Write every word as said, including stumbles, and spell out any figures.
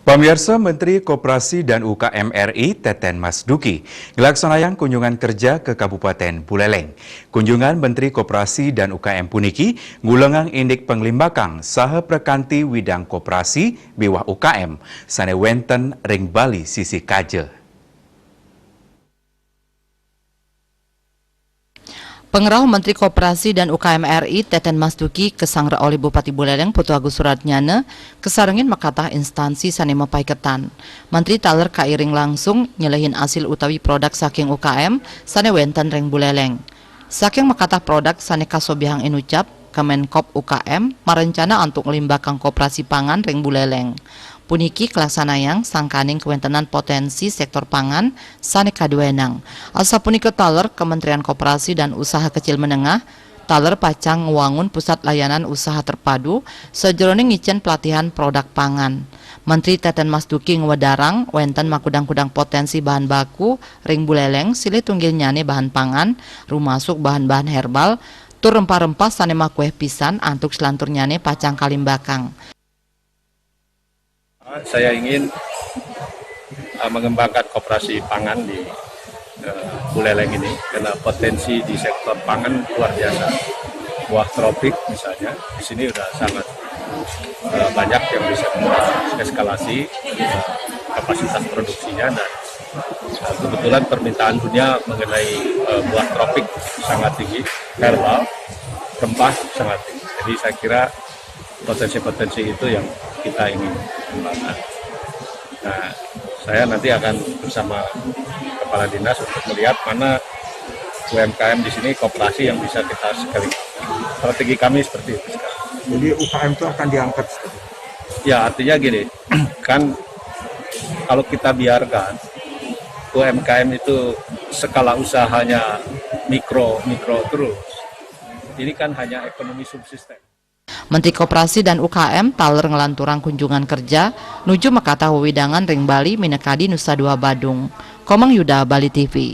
Pamiarsa, Menteri Koperasi dan U K M R I Teten Mas Duki ngelaksanayang kunjungan kerja ke Kabupaten Buleleng. Kunjungan Menteri Koperasi dan U K M puniki ngulengang indik penglimbakang saha prakanti widang koperasi miwah U K M sane wenten ring Bali sisi kaja. Pangrauh Menteri Koperasi dan U K M R I Teten Mas Duki kasanggra olih Bupati Buleleng Putu Agus Suratnyana kasarengin makatah instansi sane mapaiketan. Menteri taler kairing langsung nyelehin asil utawi produk saking U K M sane wenten ring Buleleng. Saking makatah produk sane kasobiahang inucap, Kemenkop U K M marencana antuk nglimbakang koperasi pangan ring Buleleng. Puniki kalaksanayang sangkaning kawentenan potensi sektor pangan sane kaduenang. Asapunika taler Kementerian Koperasi dan Usaha Kecil Menengah, taler pacang ngwangun pusat layanan usaha terpadu sajeroning ngicen pelatihan produk pangan. Menteri Teten Mas Duki ngwedarang wenten makudang-kudang potensi bahan baku ring Buleleng, silih tunggilnyane bahan pangan, rumasuk bahan-bahan herbal, tur rempah-rempah sane makueh pisan antuk selanturnyane pacang kalimbakang. Saya ingin uh, mengembangkan koperasi pangan di uh, Buleleng ini karena potensi di sektor pangan luar biasa. Buah tropik misalnya, di sini sudah sangat uh, banyak yang bisa kita eskalasi uh, kapasitas produksinya dan uh, kebetulan permintaan dunia mengenai uh, buah tropik sangat tinggi, herbal, rempah sangat tinggi. Jadi saya kira potensi-potensi itu yang kita ingin kembangkan. Nah, saya nanti akan bersama kepala dinas untuk melihat mana U M K M di sini, koperasi yang bisa kita sekali. Strategi kami seperti itu sekarang. Jadi U K M itu akan diangkat seperti itu? Ya, artinya gini, kan kalau kita biarkan U M K M itu skala usahanya mikro, mikro terus, ini kan hanya ekonomi subsisten. Menteri Koperasi dan U K M taler nglanturang kunjungan kerja nuju makatah wewidangan ring Bali minakadi Nusa Dua Badung. Komang Yuda, Bali T V.